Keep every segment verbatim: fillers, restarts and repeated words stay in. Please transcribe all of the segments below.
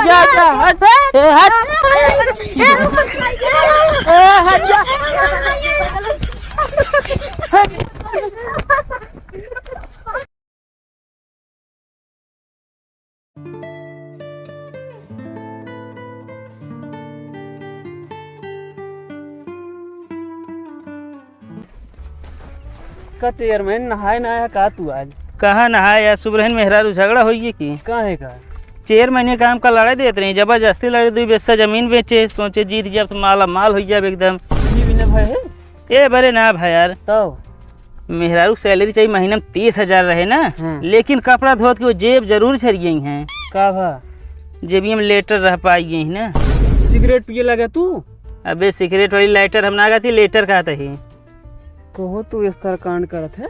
जा, जा, हट। ए, हट। ए, हट जा। का चेयरमैन, नहाए ना आया का तू आज? कहाँ नहाए यार, सुबह मेहरारू झगड़ा होइए की? काहे का? चेयरमैन, ये काम का लड़ाई देत रही, जबरदस्ती लड़े, दुई बिस्सा जमीन बेचे, सोचे जीत जाब तो माला माल होइ जाब एकदम। ई बिना भय है? ए बरे ना भाई यार। तब? मेहरारू सैलरी चाहिए महीना में तीस हजार रहे ना, हम्म। लेकिन कपड़ा धोत के वो जेब जरूर छरिए हैं। का भा? जेबिया में लेटर रह पाई गई ना। सिगरेट पिए लगे तू? अबे सिगरेट वाली लाइटर हम ना कहती, लेटर कहते ही। कहो तू इस तरह कांड करत है?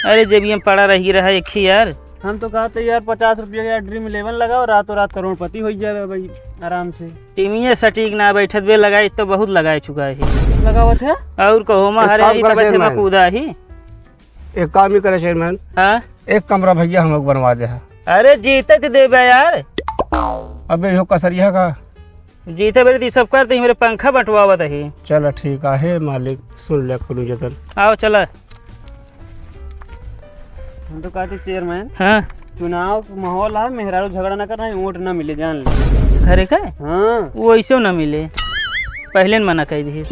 अरे जेबिया में पड़ा रही रहा एक ही यार। हम तो कहते यार पचास रुपया का यार ड्रीम इलेवन लगाओ, रातों रात करोड़पति हो जाए भाई आराम से। टीमिया सटीक ना बैठत बे, लगाई तो बहुत लगाए चुका है। लगावत है? और कहो एक हरे काम ही कर तो बैठे में चेयरमैन। कूदा ही। एक काम ही करे चेयरमैन। हाँ? एक कमरा भैया हमको बनवा दे है। अरे जीते थे देबे यार। अबे यो कसरिया का? जीते बेरी ती सब करते ही मेरे पंखा बंटवावत ही। चलो ठीक आहे मालिक, सुन ले कुलू जतन। आओ चला। हम तो कहते चेयरमैन, हाँ। चुनाव के माहौल है, मेहरारू झगड़ा ना करना है, वोट ना मिले, जान ले। घरे का? हाँ। वो ऐसे ना मिले, पहले न मना कर दी।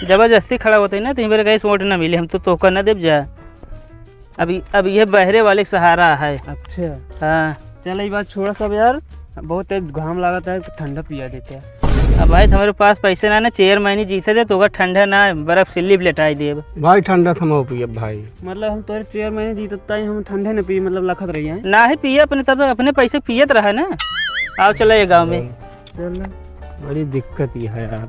जबरदस्ती खड़ा होते ना तो मेरे कहीं वोट ना मिले, हम तो तोहका ना देब जा। अभी अब ये बहरे वाले के सहारा है। अच्छा। हाँ। चल ये बात छोड़ा सब यार, बहुत तेज घाम लागत है, ठंडा पिया देते हैं। अब भाई तुम्हारे पास पैसे ना ना, चेयरमैन ही जीते दे तो होगा ठंडा ना, बर्फ सिल्ली पे लेटाई देब। भाई ठंडा थमा पिए भाई। मतलब हम तोरे चेयरमैन जीतता ही हम ठंडे न पिए, मतलब लखत रही हैं। ना ही पिए अपने, तब तो अपने पैसे पियत रहा ना। आओ चला ये गाँव में। चल। बड़ी दिक्कत ये है यार।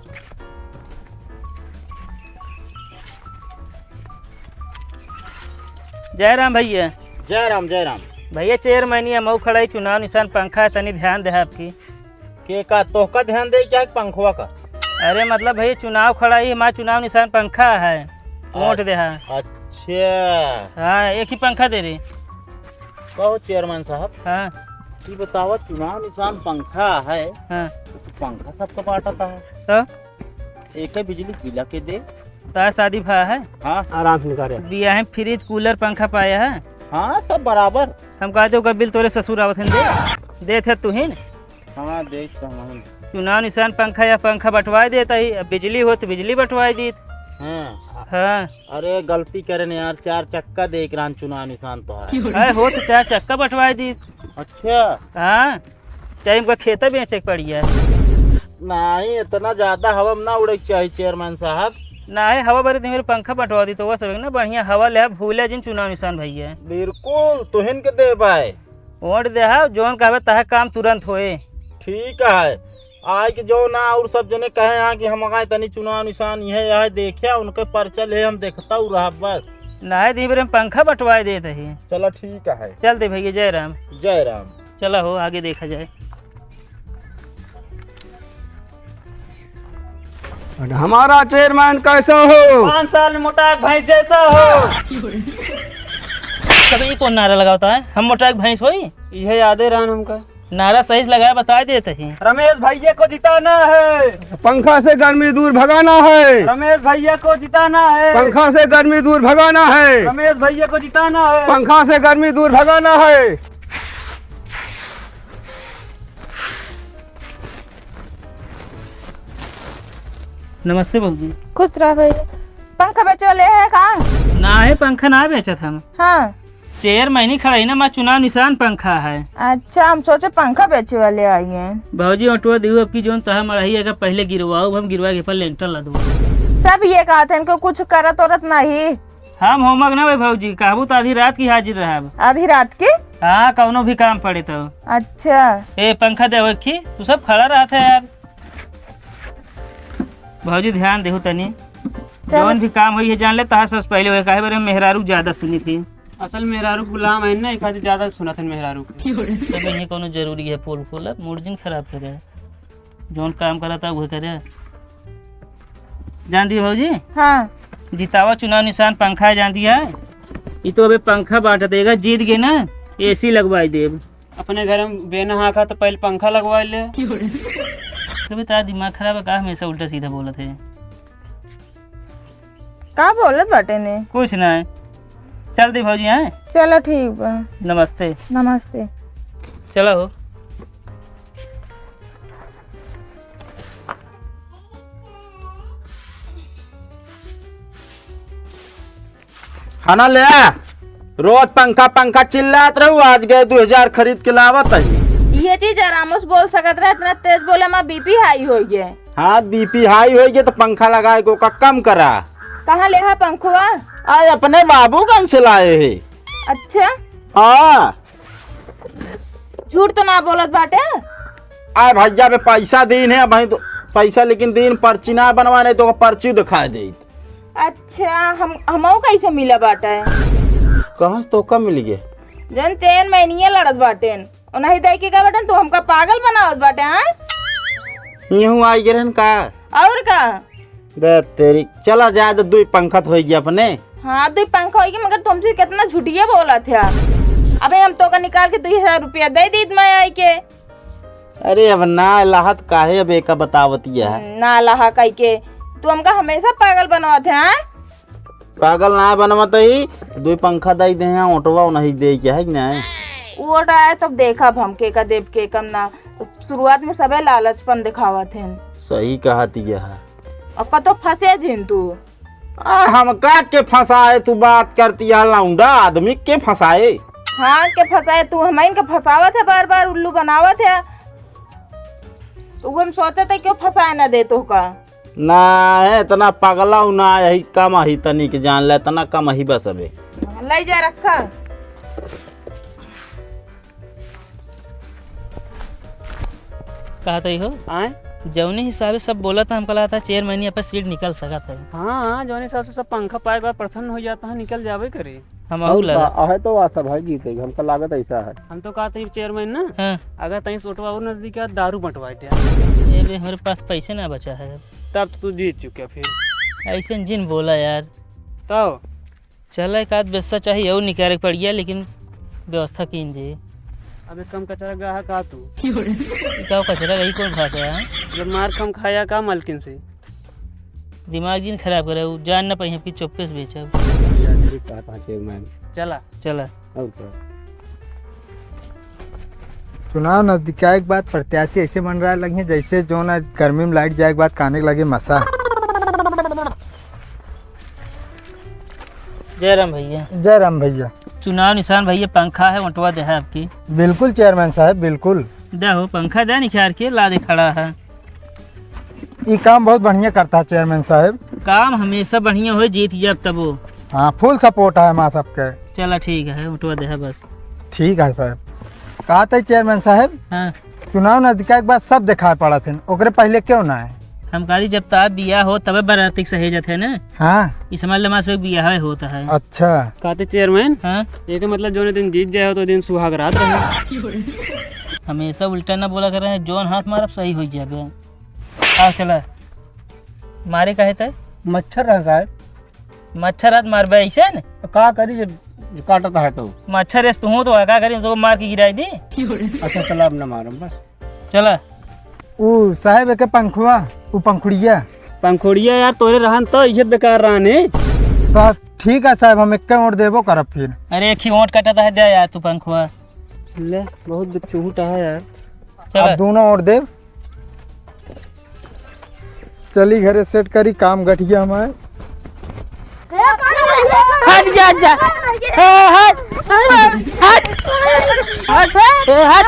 जय राम भैया। जय राम, जय राम। भैया चेयरमैन ये मऊ खड़ा ही, चुनाव निशान पंखा है, तनी ध्यान दे आपकी। के का, तोहका ध्यान दे क्या पंखवा का? अरे मतलब भैया चुनाव खड़ा ही, हमारा चुनाव निशान पंखा है, वोट दे हाँ। अच्छा। हाँ, एक ही पंखा दे रही। कहो चेयरमैन साहब। हाँ। ये बतावा, चुनाव निशान पंखा है, हाँ। तो पंखा सबको बांटता है। तो? एक है बिजली बिला के दे। तार शादी भा है? हाँ। आराम से निकाल रहे। बिया है फ्रिज, कूलर, पंखा पाया है? हाँ, सब बराबर। हम कहते ओकर बिल तोरे ससुर आवत हैं दे। देत है तू ही न। हाँ, देख तो हम। चुनाव निशान पंखा या पंखा बंटवाए देता ही, अब बिजली हो तो बिजली बंटवाए दीत। हाँ। हाँ। अरे गलती करे न यार, चार चक्का देख रहा चुनाव निशान तो है। अरे हो तो चार चक्का बंटवाए दीत। अच्छा। हाँ, चाहे हमका खेता बेचे के पड़ी है। नहीं, इतना ज्यादा हवा में ना उड़े के चाहिए चेयरमैन साहब। नहीं, हवा भरे दिन मेरे पंखा बंटवा दी तो वह सब ना बढ़िया हवा ले, भूले जिन चुनाव निशान भैया। बिल्कुल, तुहिन के दे पाए। वोट देहा, जौन कहबे तहे काम तुरंत होए। ठीक है, आए के जो ना और सब जने कहे हाँ कि हम आए तनी चुनाव निशान यह है, देखे उनके पर्चा ले हम देखता हूँ रहा बस। नाहे दी बेरे हम पंखा बंटवाए देत ही। चला ठीक है। चल दे भैया, जय राम। जय राम। चला हो, आगे देखा जाए। हमारा चेयरमैन कैसा हो? पाँच साल में मोटा भैंस जैसा हो। तब ई कौन नारा लगावता है, हम मोटा भैंस होई? इहे यादे रहन हमका। नारा सही से लगाए, बताए देत ही। रमेश भैया को जिताना है। पंखा से गर्मी दूर भगाना है। रमेश भैया को जिताना है। पंखा से गर्मी दूर भगाना है। रमेश भैया को जिताना है। पंखा से गर्मी दूर भगाना है। नमस्ते भौजी। खुश रह भैया। पंखा बेचे वाले है का? ना है, पंखा ना बेचत हम। हाँ। चेयरमैन ही खड़ा ही ना, हमार चुनाव निशान पंखा है। अच्छा, हम सोचे पंखा बेचे वाले आई हैं। भौजी, ओटवा दिहु अब की जौन तहा मड़ही है, पहले गिरवाओ, हम गिरवा के पर लेंटर ला दूँ। सब ये कहत हैं, इनको कुछ करत औरत नहीं। हम होमक ना भाई भौजी, कहबू तो आधी रात की हाजिर रहब। आधी रात की? हाँ, कौनो भी काम पड़े तो। अच्छा। ए, पंखा दे एक ही, तू सब खड़ा रहत है यार। भौजी, ध्यान देहु तनी। चल। जौन भी काम होई है, जान ले, तहार सबसे पहले होए, काहे बारे में मेहरारू ज्यादा सुनी थी। असल मेहरारू गुलाम है ना, एक आदमी ज्यादा सुनत है मेहरारू के। तब ये कौनो जरूरी है, पोल खोलब, मूड जिन खराब करे। जौन काम करता, वह करे। जान दी भौजी? हाँ। जितावा चुनाव निशान पंखा है, जान दिया? ये तो अबे पंखा बांट देगा, जीत गए ना, एसी लगवाई देब। अपने घर में बेना हाँका तो पहले पंखा लगवा ले। कभी तारा दिमाग खराब है का, हमेशा उल्टा सीधा बोलत है। का बोलत बाटे ने? कुछ ना है। चल दी भौजी, हैं? चलो ठीक बा। नमस्ते। नमस्ते। चलो हो। खाना ले आ। रोज पंखा पंखा चिल्लात रहू, आज गए दो हजार खरीद के लावत है। ये चीज आरामो से बोल सकत रहे, इतना तेज बोले मा बीपी हाई हो गए। हाँ, बीपी हाई हो गए तो पंखा लगाए को का कम करा। कहाँ ले हा पंखुआ? आज अपने बाबूगंज से लाए है। अच्छा। हाँ। झूठ तो ना बोलत बाटे। आए भैया, बे पैसा दीन है भाई, तो पैसा लेकिन दीन, पर्ची ना बनवा, नहीं तो पर्ची दिखाई दे। अच्छा, हम हमहू कैसे मिला बाटे? कहाँ से तो कम मिल गए? जौन चेयरमैनिया लड़त बाटेन, उन्हीं दे के का बाटेन, तू हमका पागल बनावत बाटे, हाँ? यहू आई गिरन का? और का? दे तेरी, चला जाए तो दुई पंखा तो होई गया अपने। हाँ, दुई पंखा होई गया, मगर तुमसे कितना झुटिया बोला था। अबे हम तो का निकाल के दो हजार रुपया दे दीत मैं आई के। अरे अब ना लहत काहे अब एका बतावतिया है? हम्म, ना लहा कह के। तू हमका हमेशा पागल बनावत है, हाँ? पागल ना बनवत ही, दुई पंखा दे दे हैं, ओटवा नहीं दे के है कि नहीं? वो ओटा है तब देखब हम के का देब के कम ना। शुरुआत में सबे लालचपन दिखावत हैं। सही कहतिया है। अब कतो फंसे जिन तू। आ, हमका के फंसाए तू बात करती है, लौंडा आदमी के फंसाए। हाँ, के फंसाए तू, हमइन के फंसावत है, बार बार उल्लू बनावत है। तो हम सोचत है क्यों फंसाए ना दे तो का। ना है इतना पगला हूँ ना, यही कम ही तनी के जान ले, इतना कम ही बस अबे। ले जा रखा। कहत ही हो? आए? जौने हिसाबे सब बोलत है, हमका लागत है चेयरमैनिया पर सीट निकल सकत है। हाँ, हाँ, जौने हिसाब से सब पंखा पाए के बाद प्रसन्न हो जाता है, निकल जावे करे। हम और आऊ का, लगा। आहे तो आशा भाई जीते, हमका लागत ऐसा है। हम तो कहत ही चेयरमैन ना, हाँ। अगर तहीं से ओटवा और नजदीक है, दारू बंटवा दे। ए बे, हमरे पास पैसे ना बचा है। तब तू जीत चुके फिर। ऐसे जिन बोला यार। तो चला, एक आध बेस्सा चाही और निकारे के पड़ गया, लेकिन व्यवस्था कीन जे। अबे कम कचरा ग्राहक आ तू। ई का कचरा गई कौन भाषा है? जब मार कम खाया का मालकिन से? दिमाग जिन खराब करे, उ जान ना पाई हम कि चुप्पे से बेचब। यार, ठीक कहा था चेयरमैन। चला। चला। और क्या? चुनाव नजदीक आए के बाद प्रत्याशी ऐसे मंडराए लगे हैं, जैसे जो ना गर्मी में लाइट जाए के बाद काने के लगे मसा। जय राम भैया। जय राम भैया। चुनाव निशान भैया पंखा है, ओटवा दे है आपकी। बिल्कुल चेयरमैन साहब, बिल्कुल। दे हो पंखा दे निखार के ला दे खड़ा है। ई काम बहुत बढ़िया करता है चेयरमैन साहब। काम हमेशा बढ़िया हो, जीत जाब तबो। हाँ, full support है हमार सबके। चला ठीक है, ओटवा दे है बस। ठीक है साहब। कहत ही चेयरमैन साहब, हाँ। चुनाव नजदीक के बाद सब दिखाई पड़त हैं, ओकरे पहले क्यों ना है? हम कहली जब तार बियाह हो तबे बराती के सहेजत है ना। हाँ। इस समझ ले हमारे से बियाह होता है। अच्छा। कहत ही चेयरमैन, हाँ। ये के मतलब जौने दिन जीत जाए हो तो दिन सुहाग रात रहे। हमेशा उल्टा ना बोला करे, जौन हाथ मारब सही हो जाबे। आओ चला। मारे काहे तय? मच्छर रहा साहब। मच्छर आत मारबे ऐसे न? तो का करी जब काटत है तो? मच्छर एस तू तो का करी, तो मार के गिराई दी। अच्छा चला, अब ना मारम बस। चला। ऊ साहब एके पंखुआ, ऊ पंखुड़िया। पंखुड़िया यार तोरे रहन तो इहे बेकार रहन है। तो ठीक है साहब, हम एक्के ओट देबो करब फिर। अरे एक ही ओट कटत है, दे यार तू पंखुआ। ले, बहुत चुहुट है यार। चला। अब दोनों ओट देब। चली घरे सेट करी, काम गठिया हमारे। हट जा, जा। ए, हट। हट। हट। ए, हट।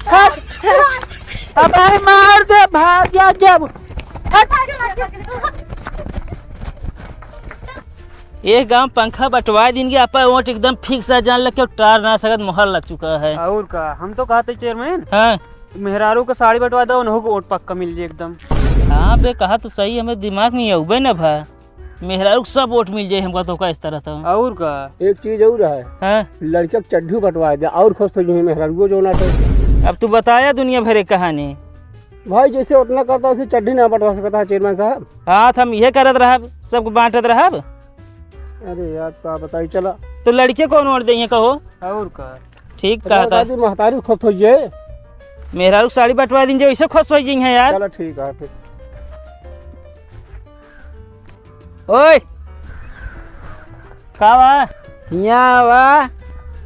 हट। अबे मार दे, भाग जा, जा। हट। एक गांव पंखा बंटवा दिन के आपा वोट एकदम फिक्स है, जान लग के टार ना सकत, मोहर लग चुका है। और का, हम तो कहते चेयरमैन, हाँ। मेहरारू के साड़ी बंटवा दो, उन्हों को वोट पक्का मिल जाए एकदम। हाँ बे, कहा तो सही, हमें दिमाग में अउबे न भा। मेहरारू के सब वोट मिल जाए हमका तो का इस तरह तो। और का? एक चीज और है। हाँ। लड़का के चड्ढी बंटवा दे, और खुश हो जाए मेहरारू जो ना तो। अब तू बताया दुनिया भर एक कहानी। भाई जैसे उतना करता उसे चड्ढी ना बंटवा सकता है चेयरमैन साहब। हाँ, तो हम ये करत रहब, सबको बांटत रहब। अरे यार, का बताई, चला। तो लड़के कौन वोट देइहे कहो? और का? ठीक कहत है। दादी, महतारी खुश होइ जाए। मेहरारू साड़ी बंटवा दीन जे, वैसे खुश होइ जाई है यार। चलो ठीक है फिर। ओए, का बा? हियाँ बा।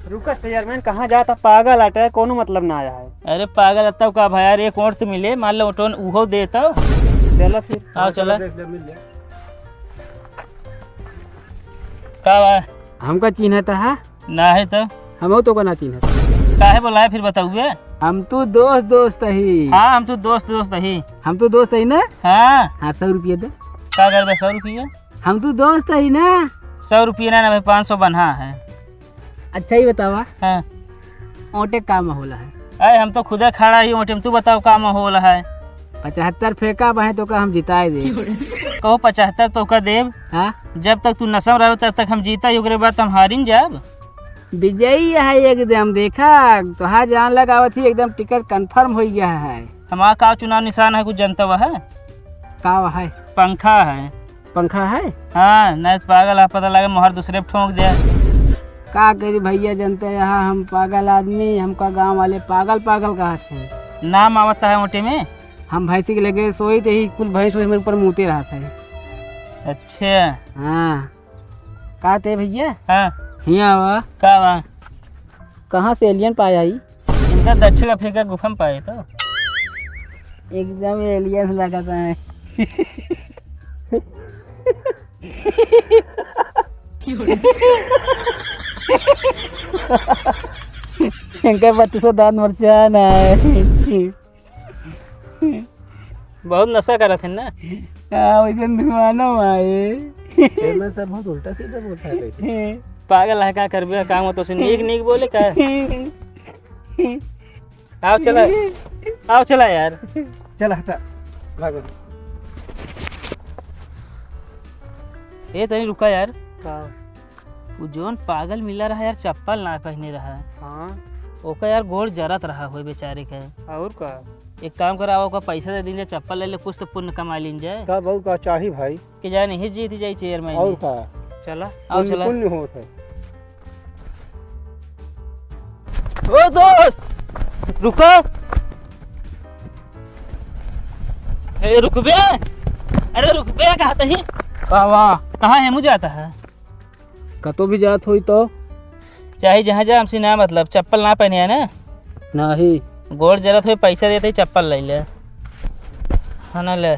रुका चेयरमैन, कहाँ जाता? पागल आटे, कोनो मतलब ना आया है। अरे पागल अत्ता का भाई यार, एक ओट तो मिले, मान लो ओटोन उहो दे तो। चलो फिर। आओ, चला। देख ले, मिल जाए। का बा? हमका चिन्हत है? ना है तो। हमहू तोका ना चिन्हत। काहे बोलाए फिर बताउए? हम तू दोस्त दोस्त ही। हाँ, हम तू दोस्त दोस्त ही। हम तू दोस्त ही ना? हाँ। हाँ, सौ रुपया दे। का करबे सौ रुपया? हम तू दोस्त ही ना? सौ रुपया ना, ना भाई, पाँच सौ बन्हा है। अच्छा ही बतावा। हाँ। ओटे का माहौल है? अरे हम तो खुदे खड़ा ही ओटे में, तू बताओ का माहौल है? पचहत्तर फेंका बाहे तोका हम जिताए दे। कहो पचहत्तर तोका देब। हाँ? जब तक तू नशा में रहो तब तक हम जीता ही, ओकरे बाद हम हारिन जाब। विजयी है एकदम, देखा तोहार जान लगावत ही एकदम टिकट कन्फर्म होइ गया है। हमारा का चुनाव निशान है, कुछ जनता वह है? का वह है? पंखा है। पंखा है? हाँ, नहीं तो पागल है, पता लगे मोहर दूसरे पे ठोंक दे। का करी भैया, जनते यहाँ हम पागल आदमी, हमका गाँव वाले पागल पागल कहत हैं। नाम आवत है ओटे में? हम भैंसी के लगे सोई थे ही, कुल भैंस वैंस मेरे ऊपर मूते रहत है। अच्छा। हाँ। का ते भैया? हाँ। हियाँ आवा। का बा? कहाँ से एलियन पाया ही? इनका दक्षिण अफ्रीका गुफा में पाए तो। एकदम एलियन लगत है। इनका बत्तीसों दांत मरचा ना है। बहुत नशा करत है ना? हाँ, वैसे धुआनो आए। चेयरमैन साहब बहुत उल्टा सीधा बोलता है कैसे? पागल है, का करबे, काम हो तो से नीक नीक बोले का? आओ चला, आओ चला यार। चल हटा, भागो। ए तनी रुका यार। का? उ जौन पागल मिला रहा यार, चप्पल ना पहने रहा। हाँ। ओका यार गोड़ जरत रहा होय बेचारे के। और का? एक काम करा, ओका पैसा दे दीन जाए, चप्पल ले ले, कुछ तो पुण्य कमा लीन जाए। तब और का चाही भाई? के जाए नहीं जीत जाए चेयरमैन। और का? चला। आओ पुण्य, चला। पुण्य होत है। ओ दोस्त, रुको। ए, रुकबे। अरे रुकबे, कहा तही? का बा? कहाँ है, मुझे आता है। कतो भी जात होई तो? चाहे जहाँ जा, हमसे ना मतलब, चप्पल ना पहने है ना? नहीं। गोड़ जरत होई, पैसा देते ही चप्पल ले ले। हाँ ना ले।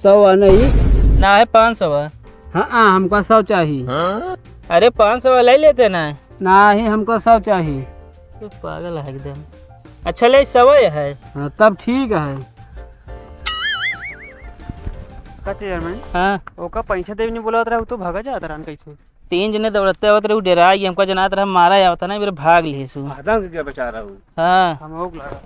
सौ है नहीं? ना है, पाँच सौ है। हाँ, हाँ, हमका सौ चाही। अरे पाँच सौ ले लेते ना। नहीं, हमका सौ चाही। तू पागल है एकदम। अच्छा ले, सौ है। हाँ, तब ठीक है। का चेयरमैन? हाँ। ओका पैसा देवे नहीं बोलत रहा, उ तो भागा जात रहन कैसे? तीन जने दौड़ते आवत रहे, उ डेरा गया, हमका जनात रहा मारा आवत है ना, मेरे भाग लिए सु। आदम के क्या बचा रहा हूँ? हाँ। हम ओक लगा।